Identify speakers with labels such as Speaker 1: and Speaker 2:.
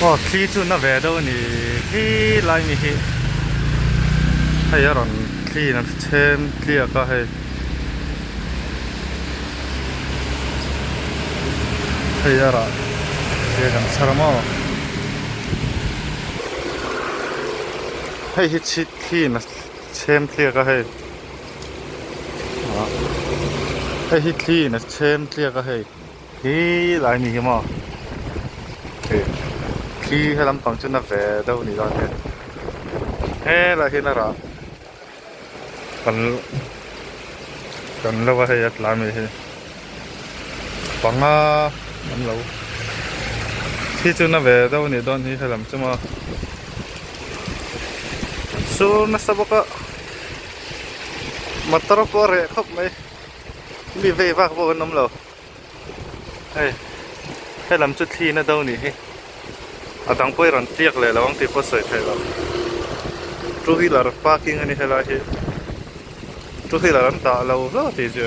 Speaker 1: Aw thli chu na ve deuh a ni khi lai mi hi hei a rawn thli in a chhem tliak a hei hei a rah te kan chhar a maw hei hi chhi thli in a chhem tliak a hei hei hi thli in a chhem tliak a hei. Hi lai ni hi maw hei thli he lampang chu na ve deuh ni dawn hian helai hian a rah kan kan lo a hei a tlai mai hi panga an lo thli chu na ve deuh ni dawn hi helam chu maw sur nasa bawk a motor pawh a reh khawp mai mi vei vak pawh an awm lo. Hei helam chu thli na do nih hi a dang pawh i rawn tliak leh lo ang tih pawh sawi theih loh two wheeler parking a ni helai hi two wheeler an dah lo hlauh tih chu.